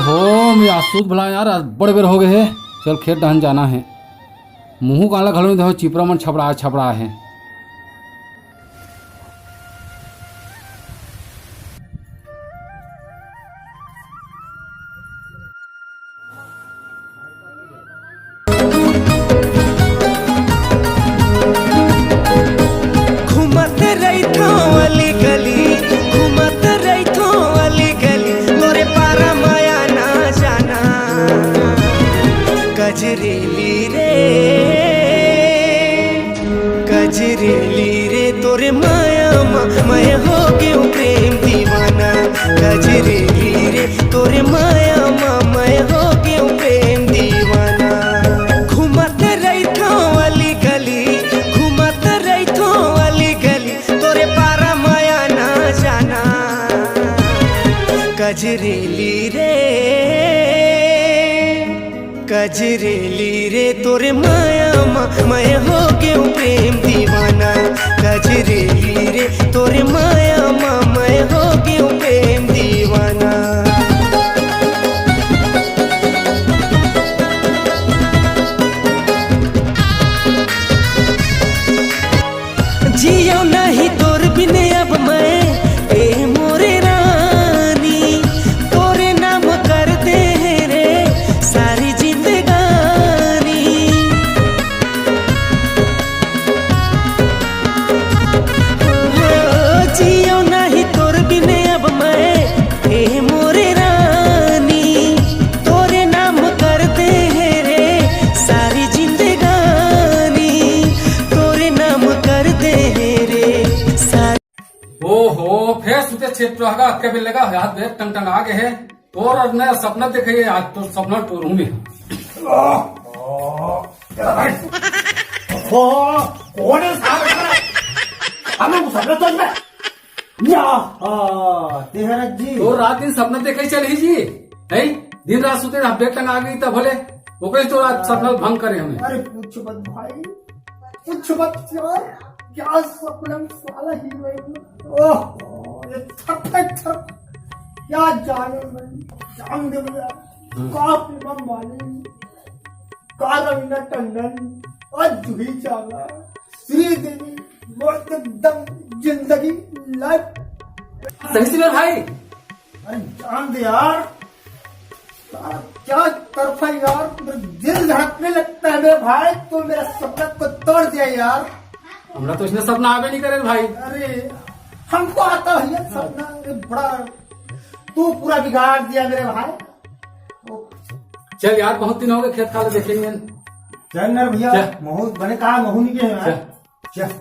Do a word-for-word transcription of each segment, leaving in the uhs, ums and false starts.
हो, मैं आज सुत भला यार, आज बड़ बेर हो गए हे। चल, खेत डहन जाना हे। मुहूं काला घलो नहीं देखो, चिपरा मन छपड़ा छपड़ा हे। घूमत रहिथों अली गली, घूमत रहिथों अली गली, तोरे पारा माया ना जाना। गजरेली रे, गजरेली रे, तोरे माया मा मैं हो गेंव प्रेम दीवाना। गजरेली रे, तोरे माया मा मैं हो गेंव प्रेम दीवाना। घूमत रहिथों अली गली, घूमत रहिथों अली गली, तोरे पारा माया ना जाना। गजरेली रे, गजरेली रे, तोरे माया मा मैं हो गेंव प्रेम दीवाना। गजरेली रे, तोरे माया मा मैं हो गेंव प्रेम दीवाना। जियो नहीं तोर बिन अब मैं, ए मोरे रानी, तोरे नाम कर दे हे रे सारी जिंदगानी। ओ, जियो नहीं तोर बिन अब मैं, ए मोरे रानी, तोरे नाम कर दे हे रे सारी जिंदगानी, तोरे नाम कर दे हे रे सारी। ओहो, फेर सुते छेद टोहगा, अक्के बेर ले गा, हाथ बेर टंग टंग आ गे हे। तोर अउ नया सपना देखे हे, आज तोर सपना टोरहूं मैं। ओहो, कोन हे साहब? हमें सपना तो मैं या, आ, तेहरा जी। तो रात दिन सपना देखे चलही जी, हैं? दिन रात सुते रह, बेग टंगा गई तब भले, ओकरे तो रात सपना भंग करे हमें। अरे कुछ मत भाई, कुछ मत यार, क्या सपना में साला हीरोइन। ओह, ये थक, थक, थक, क्या जाने भाई, जान दे भैया। हम्म। का फिल्म मालिक, का रवीना टंडन, और जूही चावला, श्रीदेवी, वो एकदम जिंदगी लाइफ। सही से मेरे भाई। अरे जान दे यार, साला क्या तरफा यार, मेरा दिल धड़कने लगता है मेरे भाई, तू मेरा सपना को तोड़ दिया यार। हमरा तो इसने सपना आवे नहीं करे भाई। अरे हमको आता भैया सपना, अरे बड़ा तू पूरा बिगाड़ दिया मेरे भाई। चल यार, बहुत दिन हो गए खेत खाल देखे नहीं। चल ना भैया, चल। महू बने कहा महू नहीं के हैं यार। चल। चल।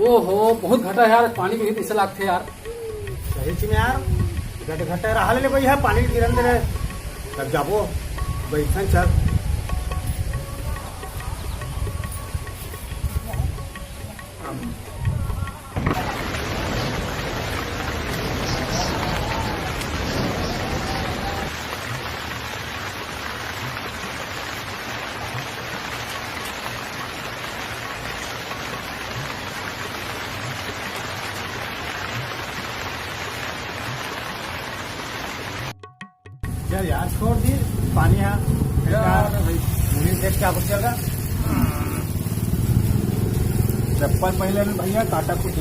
ओहो, बहुत घटा यार, पानी भी इसे लागथे यार। सही में यार, घट घटा रहा ले भैया, पानी गिरन दे रे। तब जाबो, बैठन चल। चल यार, छोड़ दी पानी। हाँ यार, भाई, मुझे देख क्या कुछ चल रहा। चप्पल पहले में भैया, काटा कुछ।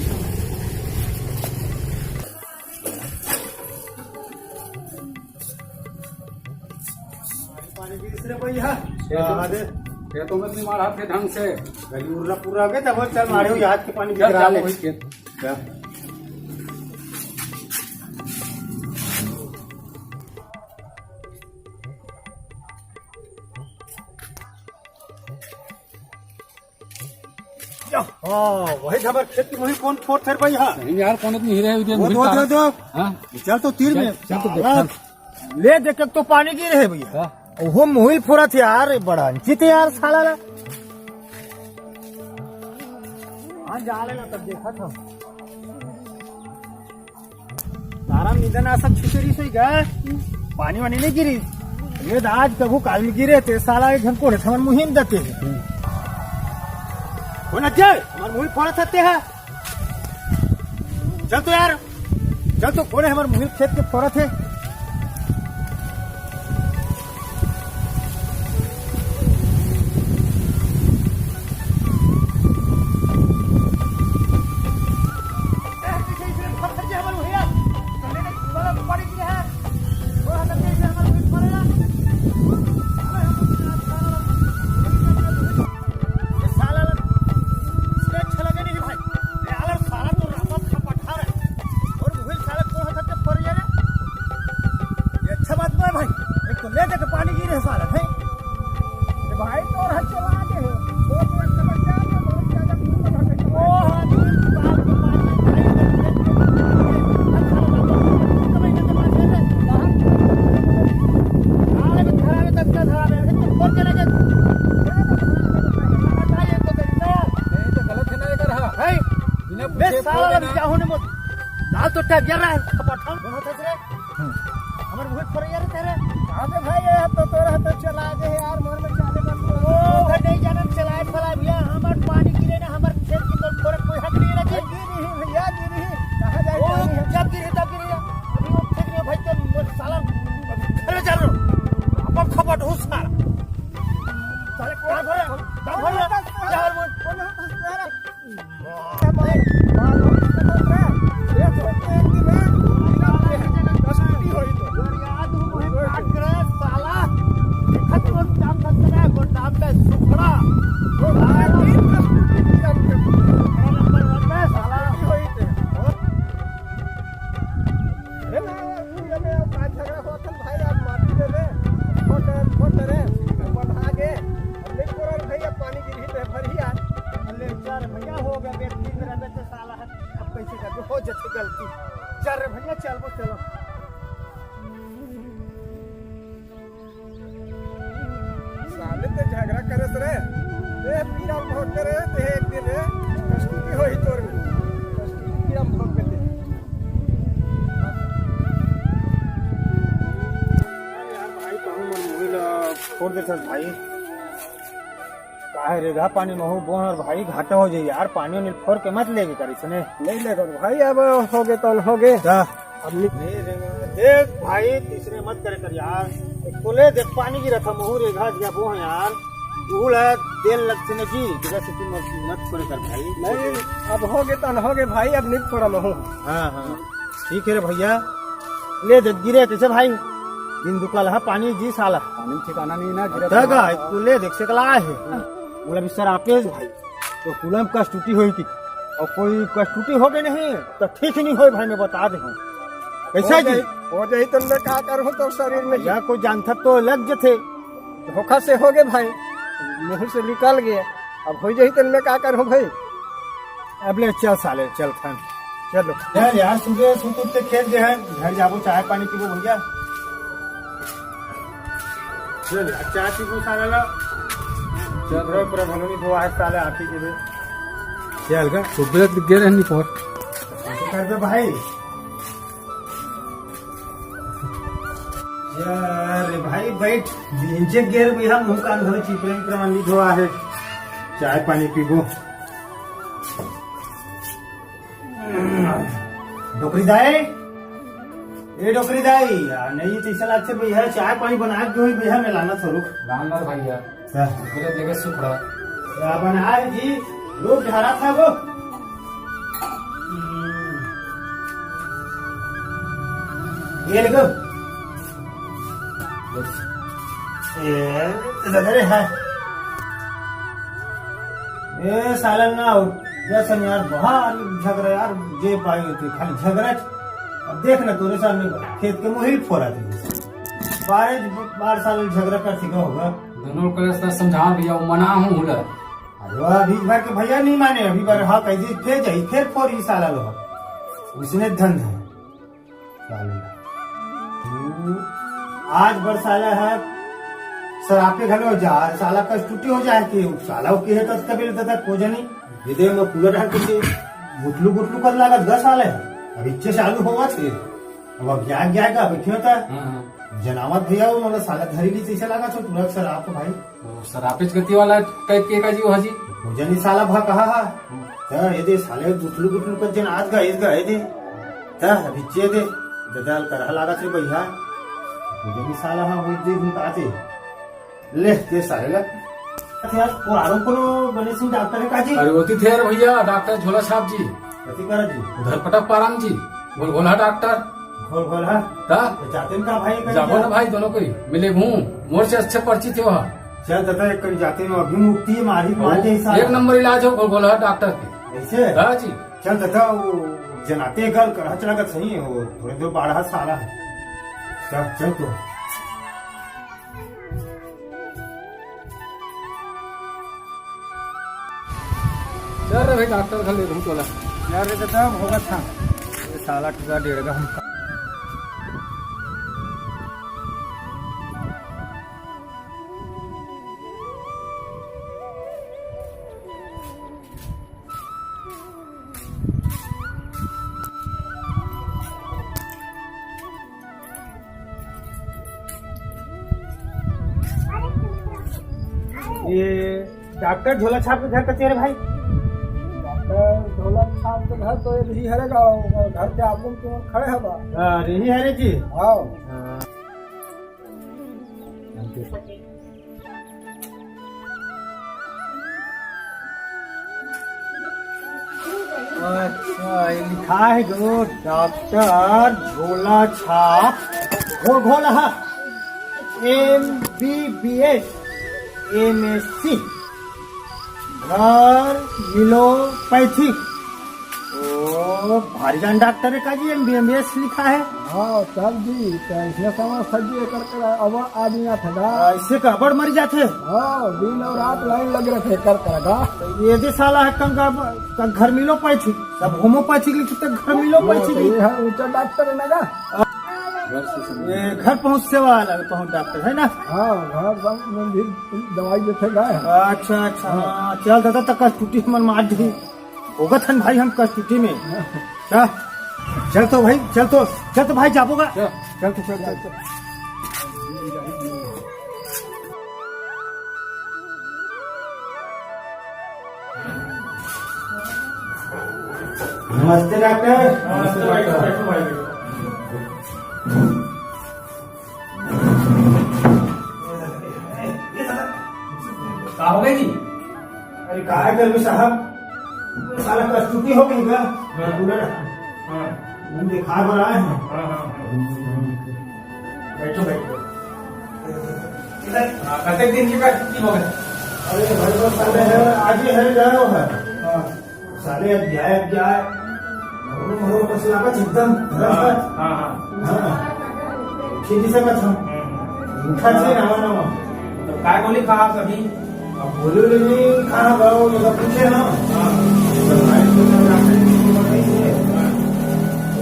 पानी पी रे भैया। ये तो, अरे, ये तो मत नहीं मारा थे ढंग से। गली उर्रा पूरा गए तब चल मारे हो याद के पानी चल, गिरा चल, ले। वही खेत। क्या? हाँ, वही हमर खेत में वही कौन फोर थे भैया? नहीं यार, कौन इतनी हीरे उधर वो दो, दो, दो। हाँ? चल तो तीर में। चल तो देख। हाँ। ले देख, एक तो पानी गिरे हे भैया। हाँ। वो मोहिल फोरत हे यार, बड़ा अंचित हे यार साला ला। हाँ, जा लेना तब देखा था। तारा निधन आ सब छिचरी सोई गा। पानी वानी नहीं गिरी। ये तो आज कभू काल में गिरे थे, साला एक घंटे कोने थमन मुहिम दते। कोन हे? हमर मुही फोड़त हे तेहा। चल तो यार, चल तो, कोन हे हमर मुही खेत के फोड़त हे? ये अच्छा बात नहीं हे भाई, एक तो ले जाके पानी गिरे हे साला, हैं? ए भाई, तोर हाथ चला आगे हे। वो तो एक समस्या है, बहुत ज्यादा दूर में भागे। ओ, हाँ, दूर बाप के पानी भाई, साले में धरा में दस का धरा में, लेकिन फोन के लगे। नहीं, तो गलत है ना, इधर, हाँ। है? बिना बे पूछे साला, फोन अभी ना। क्या होने मत। ना तो टक गया रहा, पठान। कौन होता है रे? हमर मुहे पर यार तेरे। कहाँ पे भाई, ये तो तोर हाथ चला आगे हे यार, मोर में चाले बस। ओ, घर नहीं जाना, चलाए वाला भैया, हमर पानी गिरे ना, हमर खेत की तो थोड़ा कोई हक नहीं लगे। गिरी ही भैया, गिरी ही। कहाँ जाए ओ, पानी है? जब गिरी, तब गिरी। अभी वो खेत में भाई, तो मोर साला, अभी घर जा रहा हूँ। अब खपट हो साला। साले, कहाँ भरे? कहाँ भरे? कौन होता है? यार, वो कौन होता है? अरे ना, ना, तू ये में अब का झगड़ा होत हन भाई, आप माफी दे दे। फोट, फोट रे, बढ़ा के। अब नहीं कोरल भाई, अब पानी गिरही ते भरही आज। अरे चल भैया, हो गया, बेटी मेरा बेटा साला है। अब कैसे करके हो जथे गलती। चल रे भैया, चल वो, चलो। साले ते झगड़ा करस रे। ते पीरा भोग करे, ते एक दिन रे, कस्तूरी होही तोर में। कस्तूरी पीरा भोग करते। अरे यार भाई, कहूँ मन मुही ला फोड़ देथस भाई। काहे रेघा पानी महू बोहर भाई, घाटा हो जाई यार, पानी उनी फोर के मत लेगे कर इसने। नहीं लेगो भाई, अब होगे तो होगे। का? अब नि- नहीं रेघा, देख भाई, तीसरे मत करे कर यार। एक तो ले देख, पानी गिरा था, महू रेघा गया वो है यार। उहू ला तेल लगते न जी, जगह से तू मत, मत करे कर भाई। नहीं, अब होगे तो होगे भाई, अब नहीं फोड़ा महू। हाँ, हाँ, ठीक है रे भैया, ले देख गिरे कैसे भाई, दिन दुकाल हा पानी जी साला। पानी ठिकाना नहीं ना, गिरा तगा तो है, तू ले देख सकला है। बोला भी सर आपे भाई, तो कुलम कस्तूरी होई थी, और कोई कस्तूरी हो गई नहीं तो ठीक नहीं होई भाई, मैं बता दे हूँ। कैसा हो जी? जाई, हो जाई तो मैं का करूँ तो शरीर में जी। या कोई जानता तो लग जथे। धोखा से हो गए भाई, मुंह से निकल गए, अब हो जाई तो मैं का करूँ भाई। अब ले चल साले, चल खान, चलो। चल यार, सुबह सुत उठ के खेत गए हैं, घर जाबो, चाय पानी पीबो भैया। चल यार, चाय पीबो साले ला। चल। पूरा, पूरा भलो नहीं धोआ है साले, आप ही के लिए। चल का? सुबह तो गिर रहनी पर। ऐसे कर दे भाई। यार रे भाई, बैठ। इंचे गिर भैया, मुंह कान धोए, चिपरे प्रणाली धोआ है। चाय पानी पीबो। डोकरी दाई, ए डोकरी दाई, आ, नहीं, तो ऐसा लगते भैया, चाय पानी बना के होई भैया, मैं लाना थोड़ुक। लाना भैया। हाँ। बोले देवे सुखड़ा। या बना है जी, लोग झाड़ा था वो। हम्म। ये देखो। ए, इधर है। ए, सालन ना हो। जैसन यार, बाहर झगड़ा यार, जे पाई होती, खाली झगड़ा। अब देख ना, तोरे सामने खेत के मुहिल फोड़ा थे। बारह बार साल झगड़ा कर चुका होगा। दोनों को ऐसा समझा भैया, वो मना हूँ हुला। अरे वाह, अभी भर के भैया नहीं माने, अभी बार हाँ कह दी, फिर जाई, फिर फोर ही साला लो। उसने धन है। साले। तू आज बर साला है, सरापे घलो जा, साला कस टूटी हो जाए कि साला वो किहे तस कबीर तथा को जनी, हृदय में पूरा डाल के गुटलू गुटलू कर लागत गा साले। अब इच्छे चालू होवा थे। अब, अब जाग जाएगा, अब क्यों था? हाँ, हाँ। जनावत भैया वो, मतलब, साला धरी ली, जैसे लगा था पूरा सराप भाई। तो सरापेच गति वाला टाइप के का जी वो हाजी? हो जनी साला भा कहा हा। त ये दे साले गुटलू गुटलू कर जन आज गा, इस गा, ये दे। त अभी चे दे, ददा ल करहा लागत रे भैया। हो जनी साला हा, हो दे घुमता आते। ले, ते साले ला। अच्छा यार, और आरो कोनो बने सिंह डॉक्टर है का जी? अरे होती थे यार भैया, डॉक्टर झोला छाप जी। कथी करा जी? उधर पटक पाराम जी, गोल गोल हा डॉक्टर। गोल गोल हा? ता? तो जाते हैं का भाई, कहीं जाबो जा- ना भाई, दोनों कोई मिले घूम, मोर से अच्छे परिचित हो हा। चल दादा, एक करी जाते हैं, अभी मुक्ति है, मारी मार जैसा। एक नंबर इलाज हो गोल गोल हा डॉक्टर के। ऐसे? हाँ जी। चल दादा, वो जनाते गल कर, चला गत सही है, वो थोड़े देर बाढ़ा साला है। चल, चल तो। चल रे भाई, डॉक्टर घर ले घूम चला। यार, ये तो तब होगा था। ये साला टूटा डेढ़ का हमका। ये डॉक्टर झोला छाप के घर कते रे भाई? डॉक्टर झोला छाप के घर तो ये ही हरे गाँव, घर के आगू में तुम खड़े हवा। अरे, यही हरे जी। हाँ। हाँ। अच्छा, ये लिखा है गो, डॉक्टर झोला छाप घोलघोलहा, एम बी बी एस, एम एस सी, घर मिलोपैथी। ओ, भारी जान डॉक्टर है का जी, एम बी एम एस लिखा है। हाँ, तब जी, तो इसने समझ सक जी, एकर कर अब आदमी आ था। ऐसे का बड़ मर जाते। हाँ, दिन और रात लाइन लग रहे थे, कर कर गा। तो ये दे साला है कंका, का घर मिलोपैथी, सब होम्योपैथी लिखी तो घर मिलोपैथी हाँ, तो लिखी। ये है ऊंचा डॉक्टर है ना गा। ये घर पहुंच सेवा वाला, पहुंच डॉक्टर है ना। हाँ, घर पहुंच में भी दवाई देते गए। अच्छा, अच्छा, हाँ। हाँ, चल दादा, तक कस टूटी मन मार दी। भोगत हन भाई हम कस्तूती में। चल, चल तो भाई, चल तो, चल तो भाई जाबो गा। चल। चल तो, चल, चल, चल। नमस्ते डॉक्टर। नमस्ते, बैठो, बैठो भाई, बैठो। का हो गया जी? अरे, का है करबे साहब, साला कस्तूती हो गई का? हाँ। पूरा हाँ। हम दिखा बर आए हैं। हाँ, हाँ, हाँ। बैठो, बैठो। इधर। हाँ, कतेक दिन के कस्तूती हो गए? अरे, भाई, बस साले है, आज ही है, गए हो है। हाँ। साले अब जाए, अब जाए। मरो, मरो, बस लागत एकदम। हाँ, हाँ, हाँ। हाँ। ठीक से मत हम। हम्म। उठा से नवा, नवा। तो काय बोली कहा सभी? अब बोले, बोले, नहीं, कहाँ गए हो? ये सब पूछे ना। हाँ। तो भाई, तो सब डॉक्टर जी को बताइए। हाँ।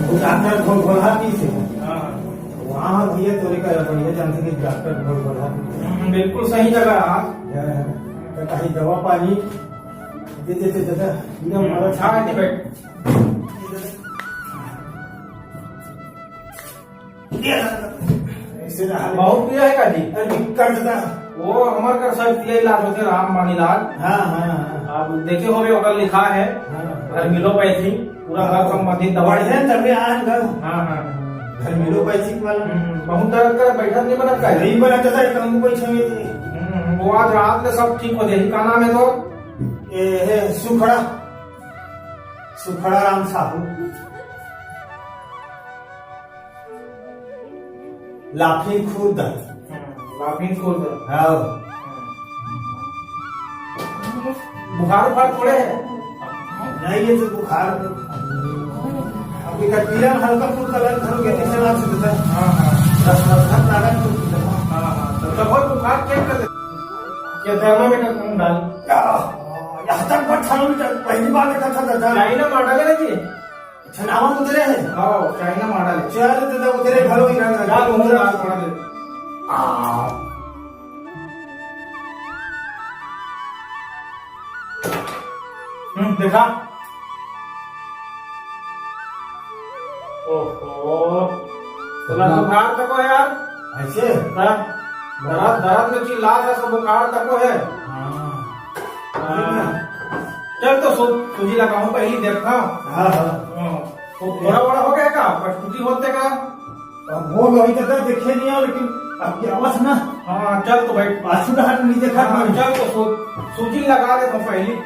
वो डॉक्टर घोल घोला पी से। हाँ। वहाँ भैया तोरे का बढ़िया जानते कि डॉक्टर घोल घोला पी। हम्म, बिल्कुल सही जगह है आप। हाँ, हाँ। तो कहीं दवा पानी दे देते दादा, एकदम हम्म, मदद हाँ, करते। बैठ। ऐसे ना हाल। बहुत पिया है का जी? अरे, कर दादा। वो हमार कर सर पिया इलाज होते राम मानीलाल। हाँ, हाँ, हाँ। आप देखे होंगे, ओकर लिखा है, हाँ। घर मिलोपैथी, पूरा घर संबंधित दवाई। बढ़िया तबे आन घर। हाँ, हाँ। घर मिलोपैथी वाला। हम्म, बहुत दर्द कर, बैठक नहीं बनत का? नहीं बनत दादा, एक अंगू बैठे हुए थे। हम्म, वो आज रात में सब ठीक हो जाएगी। का नाम है तो? ए, हे, सुखड़ा। सुखड़ा राम साहू, लाफी खुर्द। हम्म, लाफी खुर्द। हाँ। हम्म। बुखार उखार थोड़े है? नहीं, ये तो बुखार अभी तक पीला हल्का फुल्का लग, घर के जैसे ना सुनता है। हाँ, हाँ। बस, बस, सब लागत तो। हाँ, हाँ। तो, तो बहुत बुखार चेक कर ले। ये thermometer कौन डाल? यहाँ तक बस thermometer पहली बार देखा था दादा। चाइना मॉडल है जी। अच्छा, नाम उतरे है? हाँ, चाइना मॉडल है। चल, तो, तो उतरे घरों ही रहना। डाल, मुंह डाल, थोड़ा देर। आ। हम्म, देखा? ओहो। तोला हाँ। बुखार तको है यार? ऐसे? हाँ। दर्द, दर्द में चिल्ला था, सब बुखार तको है। हाँ। हाँ। चल तो सू-, सूजी लगाऊं, पहली देखा। हाँ, हाँ। हाँ। तो थोड़ा बड़ा हो गया का? कठपुतली होते का? अब हो गई तो देखे नहीं हो, लेकिन अब क्या बस ना। हाँ, चल तो भाई। पाछू डहर नहीं देखा हाँ, कभी। चल तो सू-, सूजी लगा ले तो पहली।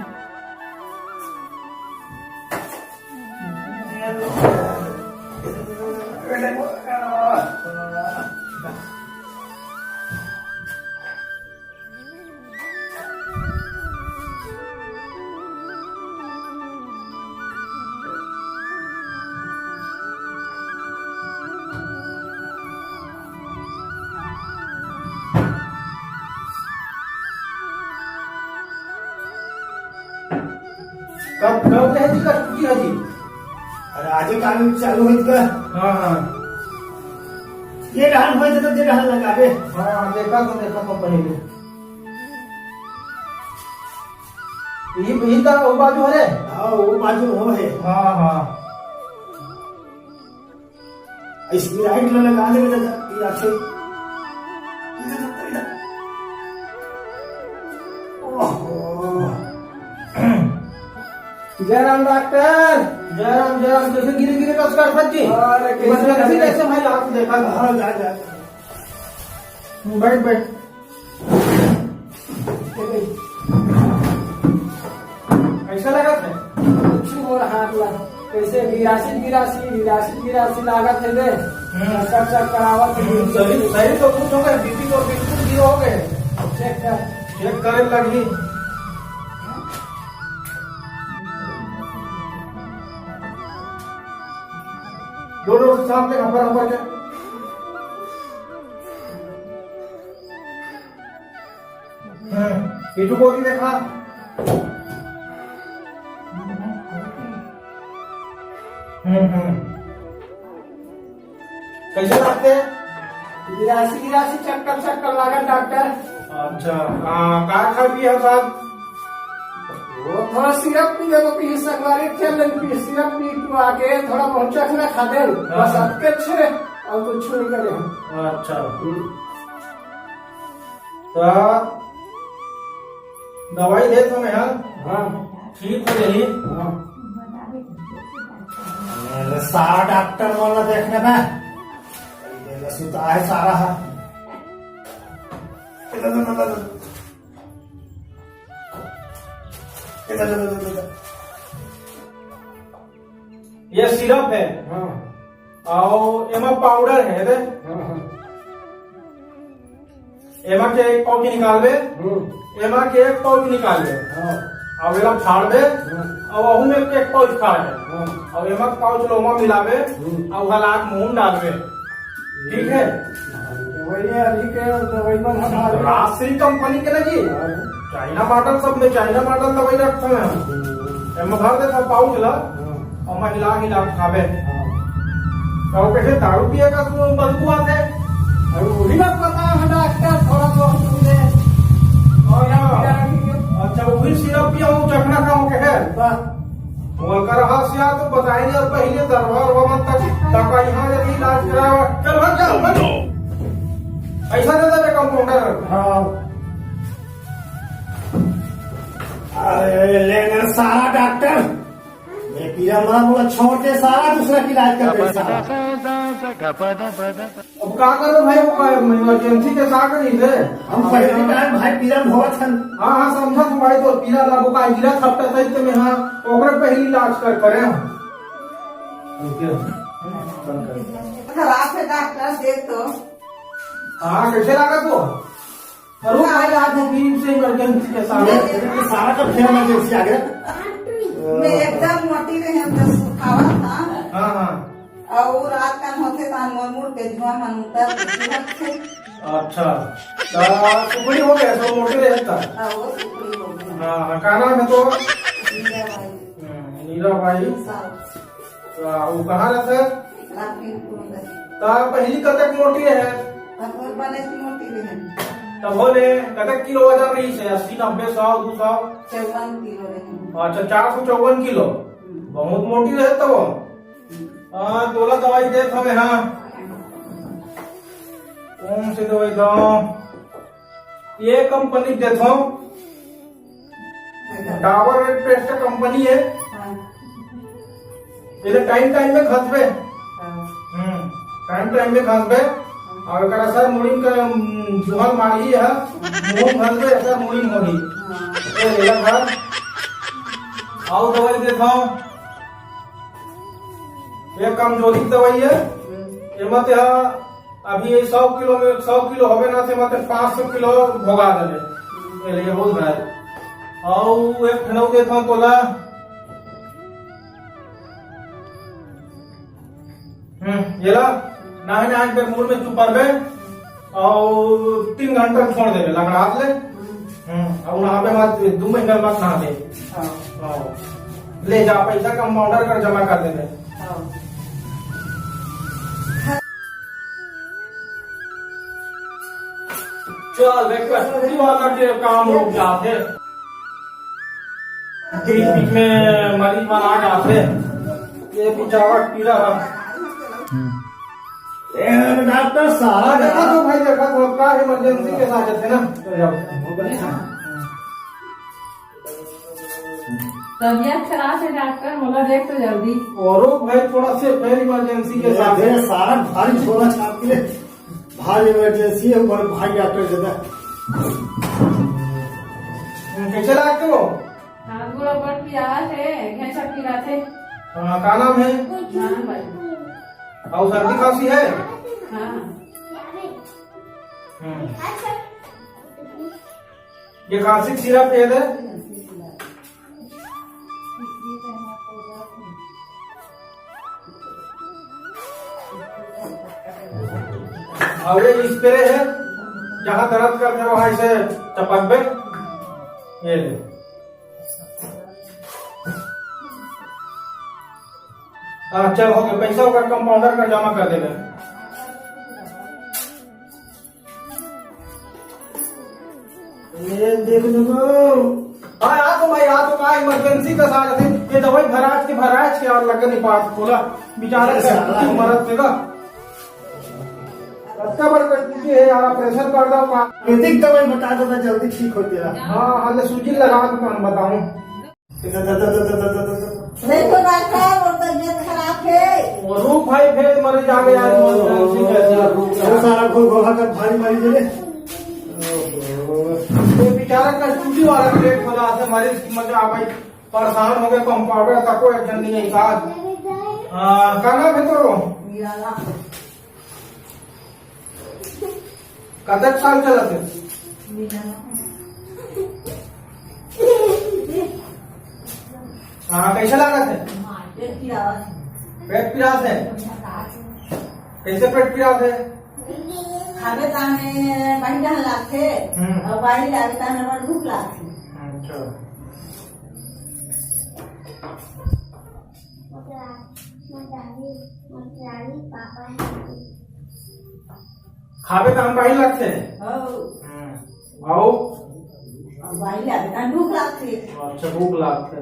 कब, कब रहे जी कठपुतली है जी? अरे, आज ही काम चालू है इसका। हाँ, हाँ। ये डहर होए तो, ये डहर लगा दे। हाँ, देखा तो, देखा तो पहले। ये, ये तो वो बाजू है रे? हाँ, वो बाजू हो है। हाँ, हाँ। स्प्राइट में लगा दे, लगा दे, या फिर ओहो। जय राम डॉक्टर। जय राम, जय राम। कैसे गिरे गिरे कस कर सच्ची? अरे, कैसे बस, कैसे, कैसे? कैसे भाई, आप देखा। हाँ, जा, जा। बैठ, बैठ। कैसा लगा था? कुछ हो रहा है, मतलब, कैसे विरासी, विरासी, विरासी, विरासी लागत है बे। हम्म। चक्कर, चक्कर आवत है। हम्म, सही, सही तो कुछ होगा, बीपी तो बिल्कुल जीरो हो गए। चेक कर। चेक करे लगी। दो लोग साथ में हबर हबर के। हम्म, पीछू को भी देखा। हम्म, हम्म। कैसे लागथे? गिरासी, गिरासी चक्कर, चक्कर लागत डॉक्टर। अच्छा, आ, का खा पिया साहब? वो थोड़ा सिरप पी ले, तो पी सकवारी खेल ले, पी सिरप पी के आके थोड़ा बहुत चखना खा दे, हाँ। बस आपके अच्छे, और कुछ नहीं करे हम। अच्छा। हम्म। त दवाई देत हंव मैं, हाँ? हाँ। ठीक हो जाही। हाँ। अरे सारा डॉक्टर वाला देखने में। ये ले सुता है सारा, हाँ। ये सिरप है। हाँ। अउ एमा पाउडर है, दे। हाँ, हाँ। एमा के एक पाउच निकालबे, हम्म। एमा के एक पाउच निकालबे, हाँ। अउ एला फाड़बे, हाँ। अउ ओहू में के एक पाउच फाड़बे, हाँ। अउ एमा पाउच लोमा मिलाबे, हम्म। अउ हलाक मुंह में डालबे, ठीक है? वही है, अभी के दवाई मन हटा दे। राजश्री कंपनी के ना जी, हाँ। चाइना मॉडल, सब में चाइना मॉडल दवाई रखते हैं हम। हम्म। एमा भर दे सब पाउच ला, हाँ। अउ महिला हिला के खाबे। हाँ। त वो कहे, "दारू पिए का तू बदबू आथे?" अरे, वही ना पता है डॉक्टर, थोड़ा बहुत पी ले। और ना। अच्छा, वो भी सिरप पिया हूँ, चखना खाऊं कहे। बस। वो कर हासिया तो बताए नहीं, अब पहले दरबार बाबा तक, तक यहाँ जब इलाज करावा। चल भाग, चल भाग। पैसा दे दे कंपाउंडर। हाँ। अरे, लेना सारा डॉक्टर। ये पीरा मार बोला, छोड़ दे सारा, दूसरा की इलाज कर दे सारा। अब का करो भाई, वो का इमरजेंसी के का करी रे? हम पहली टाइम भाई पीरा भोगत हन। हाँ, हाँ, समझा तू भाई, तो पीरा ला वो का गिरा थपटा सही ते में, हाँ, ओकरे पहली इलाज कर करे हम। खराब है डॉक्टर, देख तो। हाँ, कैसे लागत वो? अरे भाई, आज वो बीच से इमरजेंसी के साथ। ये सारा का फेर इमरजेंसी आ गया। मैं एकदम मोटी रहे, हम तो सुखावा था। हाँ, हाँ। और रात का होते तान मोर मुड़ के जुआ मन उतर के सुबह से। अच्छा। तो सुपड़ी हो गया, सब मोटे रहे था। हाँ, वो सुपड़ी हो गया। हाँ, हाँ, का नाम है तो? मीरा बाई। हम्म, मीरा बाई। साहब। तो वो कहाँ रहता है? रामदीनपुर में। तो आप पहली कतक मोटी रहे? अब वो बने से मोटी रहे। तब बोले, कतक किलो वजन रही से? अस्सी, नब्बे, सौ, दो सौ? चौवन किलो रहे। अच्छा, चार सौ चौवन किलो। हम्म। बहुत मोटी रहे तब। हाँ, तोला दवाई देत हवे, हाँ। कौन से दवाई दो? ये कंपनी देथो। डाबर रेड पेस्ट कंपनी हे। हाँ। एला टाइम टाइम में घसबे। हाँ। हम्म, टाइम टाइम में घसबे। और एकर असर मुड़ी के, हम्म, जुहल मारही ह, मुंह में घसबे, असर मुड़ी में होही। हाँ। ए, एला घर। अउ दवाई देथव। ये कमजोरी के दवाई हे। हम्म। एमा ते ह अभी ये सौ किलो में, सौ किलो होबे ना, ते एमा ते पाँच सौ किलो भोगा देबे। ये ले, ये हो जाए। अउ एक ठन अउ देथव तोला। हम्म, ये ला, नाहे नाहे एक बेर मुड़ में चुपरबे, अउ तीन घंटा छोड़ देबे, लगड़ा ले। हम्म, अउ नहाबे मत, दू महीना मत नहाबे। हाँ। हाँ। ले जा, पैसा कंपाउंडर कर जमा कर देबे। हाँ। चल, देख, कस्तूरी वाला के काम रुक जाथे। बीच बीच में मरीज मन आ जाथे। ये बिचारा पीरा ह। ए, डॉक्टर साहब। हाँ, देखा तो भाई, देखा तो, का इमरजेंसी के साथ थे ना, तो जाओ। तबीयत खराब हे डॉक्टर, मोला देख तो जल्दी। औरो भाई, थोड़ा से फिर इमरजेंसी के साथ। ए, सारा भारी झोला छाप के ले। भारी इमरजेंसी हे, ऊपर भारी डॉक्टर दादा। कैसे लागथे वो? हाथ गोड़ ऊपर पिरात हे, घेंचा पिरात हे। हाँ, का नाम हे? नाम भाई। अउ सर्दी खांसी हे? हाँ। हम्म। ये खांसी के सिरप दे दे। अउ ये स्प्रे हे, जहाँ दर्द करथे वहाँ इसे टपकबे। ये ले। हाँ, चल, हो गया, पैसा ओकर कंपाउंडर कर जमा कर देबे। ये देख लेबो। हाँ, आ तो भाई, आ तो का इमरजेंसी का साथ है। ये दवाई भराज के, भराज के और लगे नहीं पास खोला। बेचारा अरे साला। मरत देगा। अच्छा, बड़ कठपुतली है यार, ऑपरेशन कर दो का। आयुर्वेदिक दवाई बता दो, जल्दी ठीक हो तेरा। हाँ, हाँ, ले सूजी लगा दो, तो हम बताऊँ। देखो डॉक्टर, वो तबीयत खराब है। वो रूप भाई भेज मरे जाने यार, इमरजेंसी कैसे? वो सारा घोल घोला कर भारी मारी दे। ये बेचारा कस्तूरी वाला पेट खोला से मरीज की मजा आ गई, परेशान हो गए, कंपाउंडर तक को एक जन नहीं है साथ। हाँ, का नाम है तोरो? कतक साल चलत हे? हाँ, कैसे लागत हे? पेट पिरात हे? कैसे पेट पिरात हे? खाबे ताने बाढ़ी डहन लागथे, हम्म। अउ बाढ़ी लागे ताने बड़ भूख लागथे। अच्छा। खाबे त हम बाढ़ी लागथे। हौ। हम्म। अउ? अब बाढ़ी लागथे, भूख लागथे। अच्छा, भूख लागथे।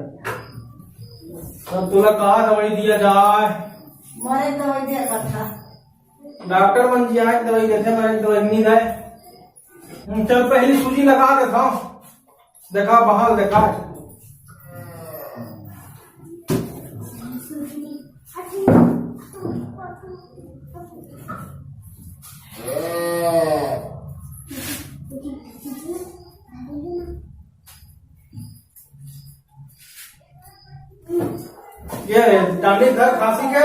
तब तोला का दवाई दिया जाए? मरे दवाई दिया कथा। डॉक्टर मन जी आए दवाई देथे, मरे दवाई नहीं दे। हम्म, चल पहली सूजी लगा देता हूँ। देखा, बहाल देखा। ये डांडी धर खांसी के,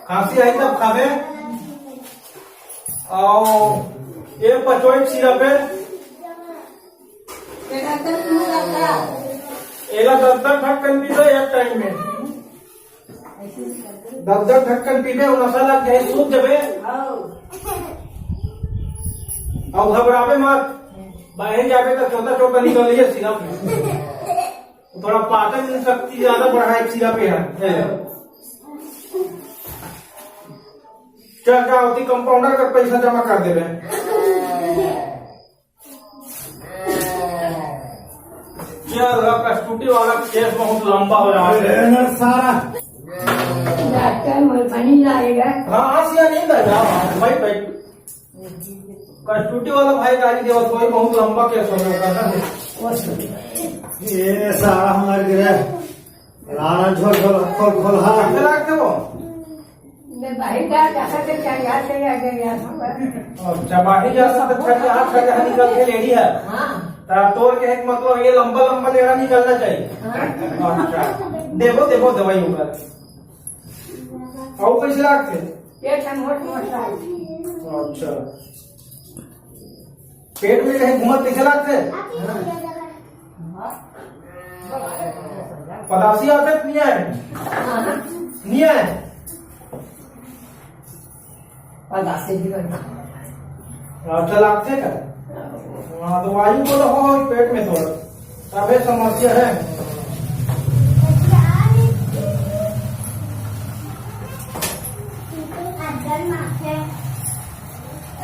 खांसी आई तब खाबे। अउ ये पचोई सिरप हे। एला दस दस ढक्कन पी दो एक टाइम में। दस दस ढक्कन पीबे, वो नशा लग जाए, सूत जबे। अउ घबराबे मत, बाहर जाबे तो छोटा छोटा निकल लिए सिरप में। थोड़ा पाचन शक्ति ज्यादा बढ़ाए सिरप हे। चल जा, ओती कंपाउंडर का पैसा जमा कर देबे। चल, अब कस्तूरी वाला केस बहुत लंबा हो रहा है। अरे सारा। डॉक्टर मोर बनी जाएगा। हाँ, हाँ, सिया नहीं था, जा, भाई, भाई। कस्टूटी वाला भाई गाली देवत होही, बहुत लंबा केस हो गया था। ये सारा हमारे गिरा। लाना झोल झोल खोल खोल, हाँ। कैसे लागथे वो? मैं बाहर जा, जा सकते क्या याद नहीं आ गया यार। अच्छा, बाहर जा सकते, अच्छा, अच्छा, निकल के लेडी है। हाँ। ता तोर के एक मतलब ये लंबा लंबा लेड़ा निकलना चाहिए। हाँ। अच्छा, देबो, देबो दवाई होगा। अउ कैसे लागथे? पेट ह मोट मोट लागथे। अच्छा, पेट में कहीं घूमत कैसे लागथे? पदासी आथे कि नहीं आए? नहीं आए? पदासी भी बन। अच्छा, लागथे का? हाँ, तो वायु को तो हो पेट में थोड़ा। तबे समस्या है।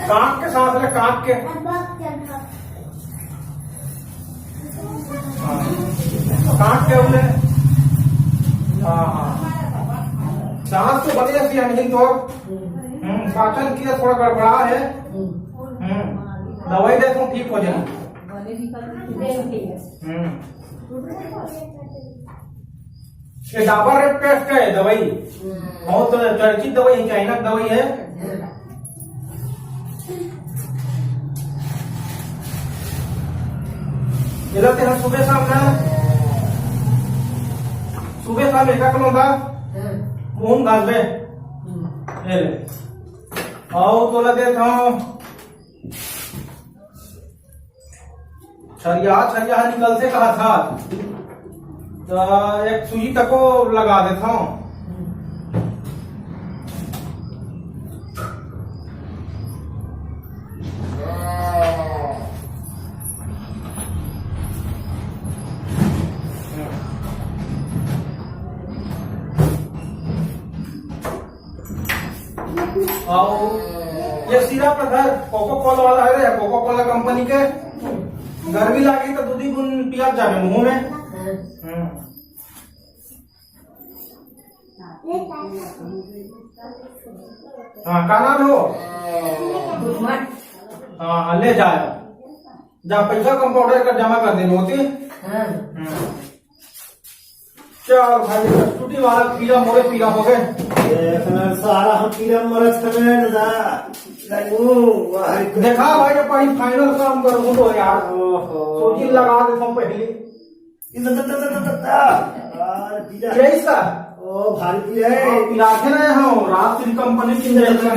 कांक के सांस ले, कांक के। हाँ। कांक के उले। हाँ, हाँ। सांस तो बढ़िया सी है, लेकिन तो, हम्म, पाचन क्रिया थोड़ा गड़बड़ा है। हम्म। दवाई दे तो ठीक हो जाए। हम्म। ये डाबर रेड पेस्ट है दवाई, बहुत चर्चित दवाई है, चाइना की दवाई है। ये लगते हैं सुबह शाम ना, सुबह शाम एक किलो का मुंह घास दे। ये ले। आओ तो लगे था। छरिया, छरिया ह निकलथे कहा था, त एक सुई तको लगा देथव। अउ ये सिरप ल धर, कोको कोला वाला हरे, कोको कोला कंपनी के। गर्मी लागी त दूधी बूंद पिया जाबे मुंह में। हम्म। हाँ, का नाम हो? हाँ, हाँ, ले जाए। जा, पैसा कंपाउंडर कर जमा कर देनी होती। हाँ। हम्म। चल भाई, टूटी वाला पीला मोरे पीला हो गए। ए, सारा हम पीला मरत हमें ना। ओ, वाह। देखा भाई, जब भाई फाइनल काम करूँ तो यार, ओहो। सोची लगा देता हूँ पहले। ये तो, तो, तो, तो, तो, तो, यार, पीला। यही सर। ओ, भारी पीला है। हाँ, पीला थे ना, हाँ, राज श्री कंपनी की इंजेक्शन है।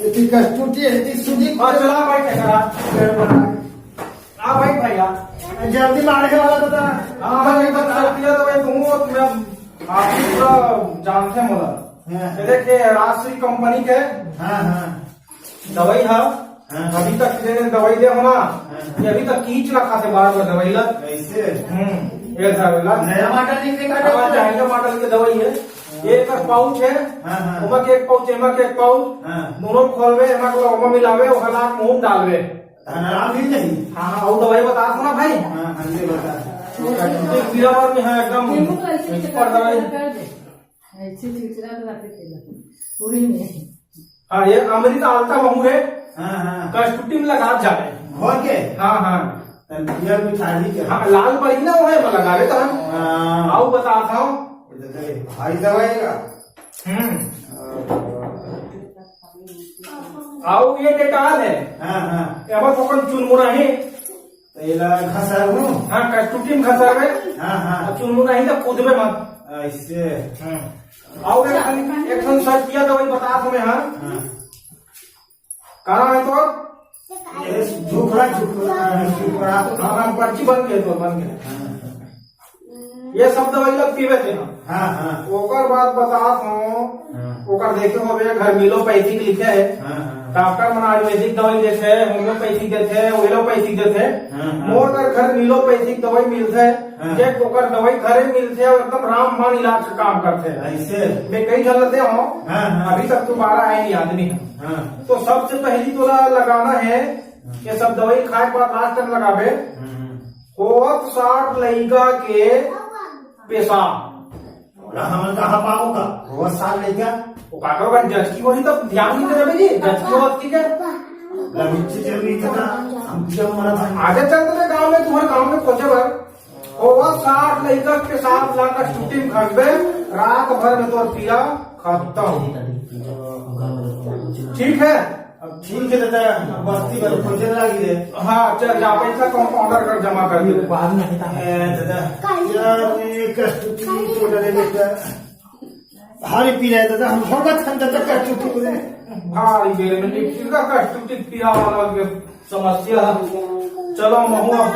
ये तो कस्तूरी है, ये तो सूजी। हाँ, चला भाई, क्या करा? हाँ भाई, भैया। जल्दी मारे वाला तो था। हाँ भाई, एक बार कर दिया तो भाई, तुम, तुम आप पूरा जानते हैं मोला। हाँ। ये देखिए, राजश्री कंपनी के हाँ, हाँ। दवाई है। हाँ। अभी तक जेने दवाई दे हो ना, हाँ। ये अभी तक कीच रखा थे बार बार दवाई ला। कैसे? हम्म, ये था ला। नया मॉडल नहीं देखा था? हाँ, नया मॉडल की दवाई है। हाँ। ये एक पाउच है, हाँ, हाँ। ओमा के एक पाउच, एमा के एक पाउच, हाँ। दोनों खोलबे, एमा के ओमा मिलावे, ओकर लाग मुंह डालवे। धनराम भी नहीं। हाँ, हाँ, वो दवाई बता दो ना भाई। हाँ, हाँ, ये बता। ये पीला बार में, हाँ, एकदम नींबू तो ऐसे ही expert दवाई। कर दे। ऐसे चिलचिला तो रखे थे ना। पूरी में। हाँ, ये अमृत आलता महू रे। हाँ, हाँ। कस्तूरी में लगा जाए। घोर के? हाँ, हाँ। तब पियर में छाली के? हाँ, लाल पड़ी ना, वो है, लगा ले तो हम। हाँ। आओ, बता था। ये तो दे, भाई दवाई का। हम्म। आओ, ये डेटाल है। हाँ, हाँ। ये हमारे पकड़ चुनमुरा है। तो ये ला घसर हूँ। हाँ, कस्तूरी में घसर है। हाँ, हाँ। अब चुनमुरा ही तो कूदबे मत। ऐसे। हम्म। आओ, एक ठन, एक ठन सर किया दवाई बता तुम्हें, हाँ। हाँ। का नाम है तो? ये झुकरा, झुकरा, झुकरा। हाँ, हाँ, पर्ची बन गए तो, बन गए। हाँ। ये सब दवाई लोग पीवे थे ना। हाँ, हाँ। ओकर बाद बतात हूँ, हाँ। ओकर देखे होबे, घर मिलोपैथिक लिखे है। हाँ, हाँ। डॉक्टर मन आयुर्वेदिक दवाई देथे, होम्योपैथिक देथे, एलोपैथिक देथे। हाँ, हाँ। मोर कर घर मिलोपैथिक दवाई मिलथे, हाँ। जे ओकर दवाई घरे मिलथे और एकदम रामबाण इलाज के काम करथे। ऐसे? मैं कई झन ल दे हूँ, हाँ, हाँ। अभी तक दोबारा आए नहीं आदमी। हाँ। तो सबसे पहली तोला लगाना है, हाँ। ये सब दवाई खाए के बाद लास्ट टाइम लगाबे। हम्म। होत साठ लइका के पेशाब। ओला हमन कहाँ पाबो का? होत साठ लइका? वो काकरो का जचकी होही तो ध्यान नहीं देबे जी, जचकी होत की के? लमिच्ची जरूरी था, हम दिया मरा था। आगे चल तो गांव में, तुम्हारे गांव में खोजे बर। ओ वो साठ लइका के साथ लाकर छुट्टी में खटबे, रात भर में तोर पीरा खत्म। ठीक है? अब ठीक है दादा, बस्ती भर खोजे लागी रे। हाँ, चल जा, पैसा कंपाउंडर कर जमा कर दे। बाद में हिता ए, दादा, यार, ये कस्तूरी तो डरे बेटा। भारी पीरा हे दादा, हम भोगत हन दादा कस्तूरी रे। भारी बेर में निकल का कस्तूरी पीरा वाला के समस्या है। चलो महुआ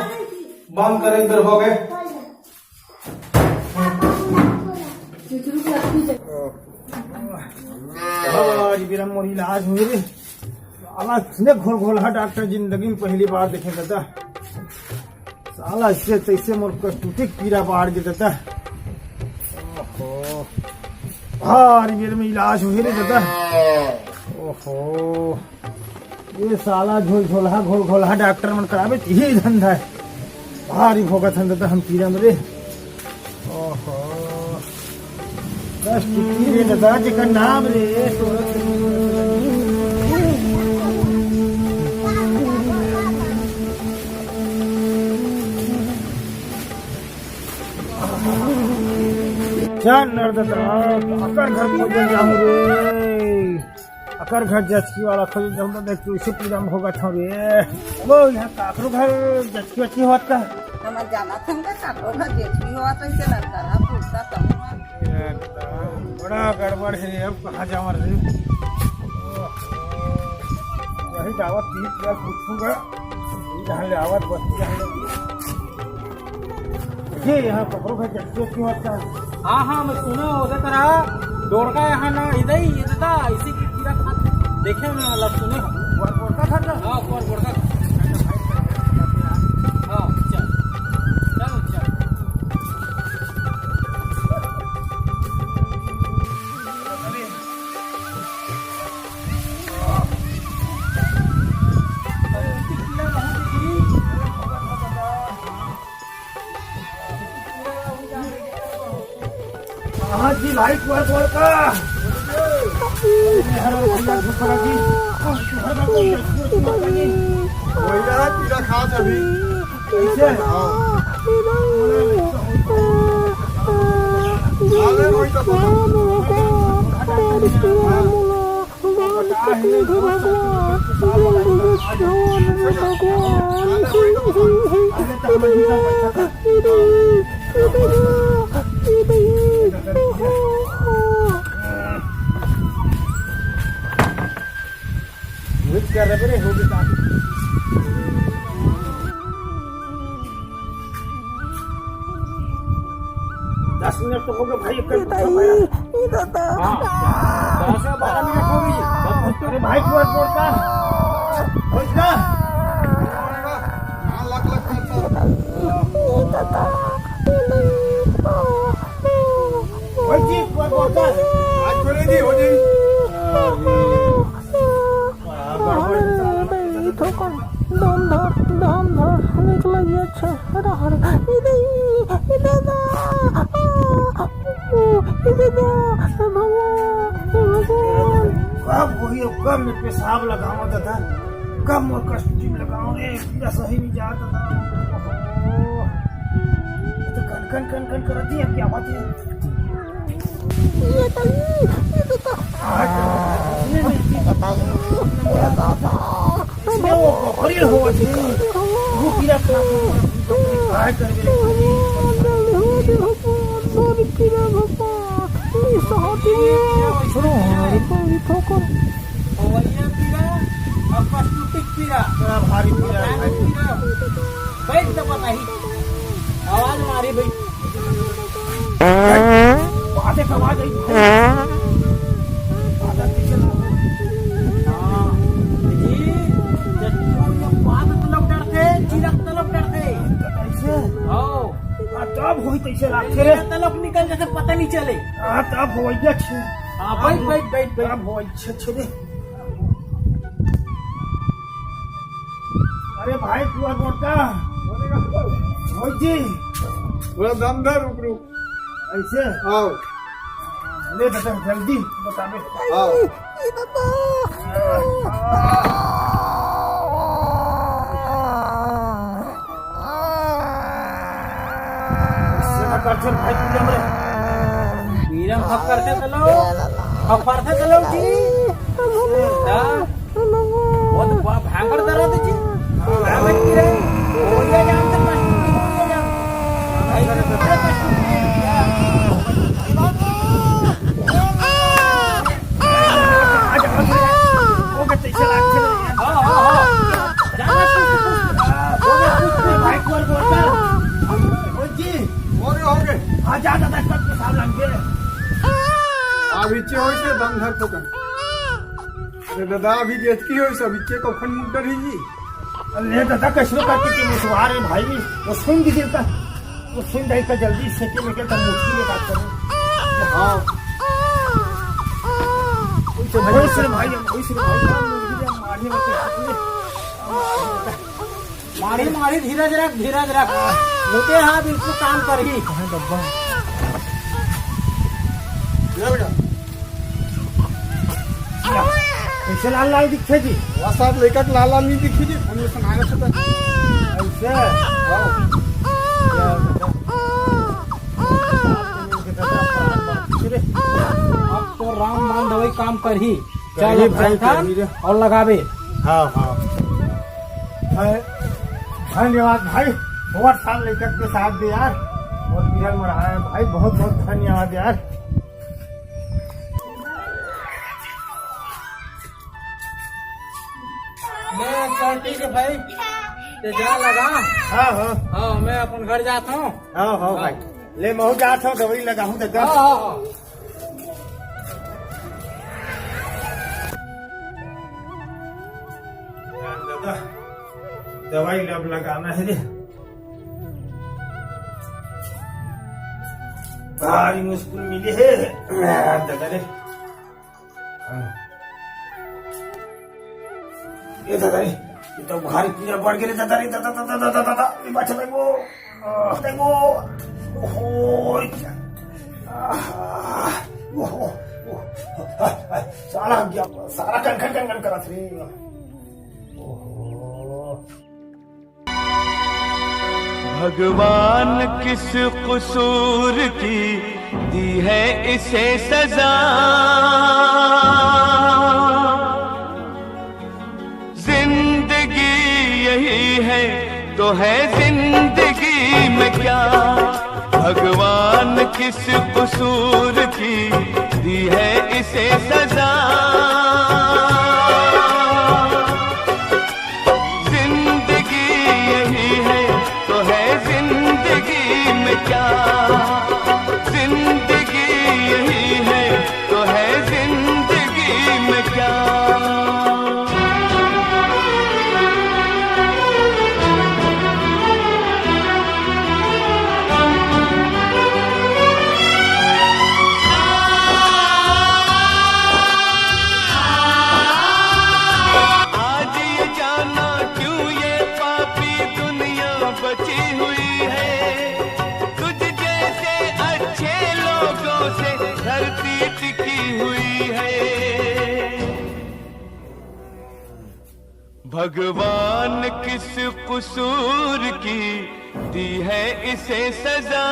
बंद करे, इधर हो गए। आज बेरा मोर इलाज होई रे। साला इसने घोल घोल हा डॉक्टर जिंदगी में पहली बार देखे दादा। साला इससे तैसे मोर कस्तूरी के पीरा बाढ़ गे दादा। ओहो। भारी बेर में इलाज होई रे दादा। ओहो। ये साला झोल झोलहा घोल घोलहा डॉक्टर मन करावे त यही धंधा है। भारी भोगत हन दादा हम पीरा में रे। ओहो। बस छुट्टी रे दादा, जेकर नाम रे, तोरा चल नर दादा, काकर घर खोजे जाऊं रे? अकर घर जचकी वाला खोजे जाऊं तो देख, तू इसे पीरा में भोगत हूं रे। वो यहाँ काकरो घर जचकी वचकी होत का? हमर जाना था हमका काकरो घर जचकी होत, इसे लड़का रहा, पूछता तब हुआ। एकदम बड़ा गड़बड़ है, अब कहाँ जावा रे? वही जावा, तीन चार पूछूंगा, जहाँ ले आवत बस्ती, जहाँ ले ये यहाँ कपड़ों का जैसे क्यों आता है? हाँ, हाँ, मैं सुना हूँ, उधर करा, डोरका यहाँ ना, इधर ही, इधर था, इसी की कीड़ा खा, देखे मैं, मतलब, सुने हूँ। वो डोरका था ना? हाँ, वो डोरका था। हाँ, चल। चल, चल। हाँ जी, भाई, कुंवर बोल का। अरे, हर बार भैया झूठ बोला जी। हर बार कोई झूठ बोला जी। भैया, पीला खास अभी। कैसे? हाँ। अरे, वही तो बोला। भगवान, जल्दी से भगवान, भगवान, भगवान। दस मिनट तो हो गए भाई, एक घंटा ये दादा, ये दादा। हाँ, दस या बारह मिनट हो गई। अरे भाई, तू बोल का? बोल का? ये दादा, ये दादा, ये नहीं, ओ, ओ, ओ। भाई जी, एक बार बोल का? आज थोड़े जी हो जाई। अरे, अरे, अरे, थोकन दम धर, दम धर, निकल गया, अच्छा, अरे, अरे, ये नहीं, ये दादा, आ, आ, ओ, ये दादा, हे भगवान, हे भगवान। कब वही, कब मैं पेशाब लगावा दादा, कब मोर कस्तूरी लगावा रे, पूरा सही नहीं जात दादा। ओहो। ये तो कन, कन, कन, कन करती है, क्या बात है? ये तो, ये तो, तो, ये दादा। इसने वो बकरी हो जी। वो पीरा खा, काय करबे? छोड़ो, हमारे कोई ठोकर। भैया पीरा, अब कस्तूरी पीरा। बड़ा भारी पीरा है। पीरा। बैठ तो बताई। आवाज मारी भाई। बातें कमा गई। बात पीछे ना हो। हाँ। जी, जब बात तलब डरते, चिरक तलब डरते। कैसे? आओ। हाँ, तब होई कैसे रात के रे? तलब निकल जैसे पता नहीं चले। हाँ, तब होई अच्छे। हाँ, बैठ, बैठ, बैठ, बैठ। तब होई अच्छे, अच्छे रे। अरे भाई, तू और मोटा। भौजी। थोड़ा दम धर, रुक, रुक। ऐसे? आओ। ले बेटा, जल्दी बताबे। हाँ। से ना करथे भाई, पीरम रे। पीरम फक करथे त लो, फक करथे त लो जी। बेटा, वो तो बा-, भांगड़ दरा दे जी। भांगड़ की रे। ओरिया जान से कष्ट की, ओरिया जान। भाई, तो बड़ा कष्ट की। आजा, आजा। वो कहते चला, चला। हाँ, हाँ, हाँ। जाना तू, तू, तू। वो कहते तू, तू, भाई, कौन बोलता? ओ जी। हो गए, हो गए। हाँ, जा, जा, जा, सब के साथ लग गए। अभी चे होइसे दम धर तो कर। अरे दादा, अभी जेतकी होइसे, अभी चे कखन मुंह डरही जी। अरे दादा, कैसे करके के मुसवार है भाई, वो सुन दीजिए का, वो सुन दे का जल्दी से के लेके तब मुश्किल में बात करो। हाँ। ओइसे भाई, ओइसे भाई, हम ओइसे भाई, हम लोग भी हम मारे में तो मारी, मारी, धीरज रख, धीरज रख। मुते हाँ बिल्कुल काम करही। कहाँ डब्बा? ले बेटा। कैसे लाल लाल दिखथे जी? वह सब लेकर लाल लाल नहीं दिखी जी, हम लोग सुनाए रखे थे। ऐसे? हाँ। अब तो राम बाण दवाई काम करही। चल, करी अब भाई, चल कर करी रे। और लगाबे। हाँ, हाँ। है, धन्यवाद भाई, बहुत साल लेकर के साथ दे यार, और किरण मढ़ाया भाई, बहुत बहुत धन्यवाद यार। मैं चल ठीक है भाई, ते जा लगा। हाँ, हाँ। हाँ, मैं अपन घर जाता हूँ। हाँ, हाँ भाई, ले महू जात हूँ, दवाई लगाहूँ तो हाँ, हाँ, हाँ। दादा, दवाई लब लगाना है रे। भारी मुश्किल मिले है दादा रे। ए दादा रे, ये तो भारी पीड़ा बढ़ गई रे दादा रे, दादा, दादा, दादा, दादा, ये बात देखो, आह, देखो, ओहो, आह, ओहो, ओहो, सारा गया, सारा कन, कन, कन, कन करत रे। ओहो। भगवान किस कसूर की दी है इसे सजा। जिंदगी यही है तो है जिंदगी में क्या, भगवान किस कसूर की दी है इसे सजा। जिंदगी यही है तो है जिंदगी में क्या, जिंदगी यही है तो है जिंदगी में क्या। आज ये जाना क्यों ये पापी दुनिया बची हुई है, तुझ जैसे अच्छे लोगों से धरती टिकी हुई है। भगवान किस कसूर की दी है इसे सजा।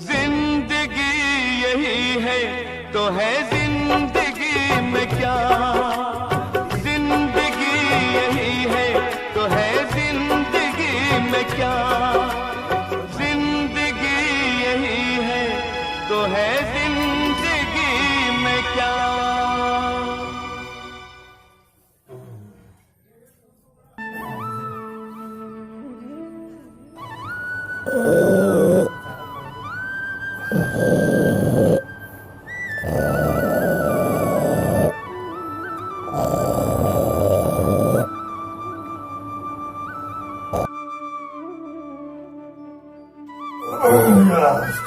जिंदगी यही है तो है जिंदगी में क्या, जिंदगी यही है तो है जिंदगी में क्या, जिंदगी यही है तो है जिंदगी में क्या।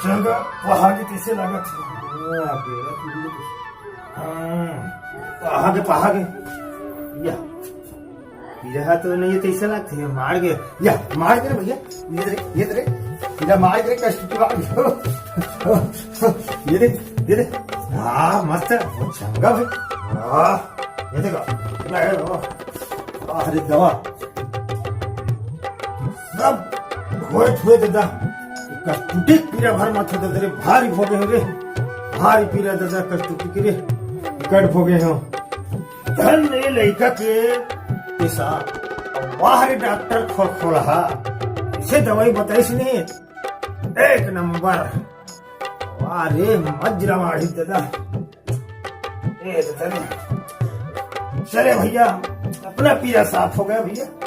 चल गा, पहागे तइसे लागत हे। हाँ, बेरा तो नहीं कुछ। हाँ, पहागे, पहागे। या, पीरा तो नहीं, तइसे लागत हे, मार गे। या, मार गे रे भैया। ये दे रे, ये दे रे। इधर मार के कष्ट की बात। ये देख, ये देख। हाँ, मस्त है। वो चंगा भाई। हाँ, ये देखो। अरे दवा। सब होए हुए दादा। कष्टुटी पीरा भर मत होता तेरे, भारी भोगे होंगे। भारी पीरा दादा कष्टुटी के रे। गड़ भोगे हो। धन ले लइका के पैसा। वाह रे डॉक्टर खोलहा। इसे दवाई बताइस ने। एक नंबर। वाह रे मजरा माढ़ी दादा। ए दादा रे। चले भैया, अपना पीरा साफ हो गया भैया।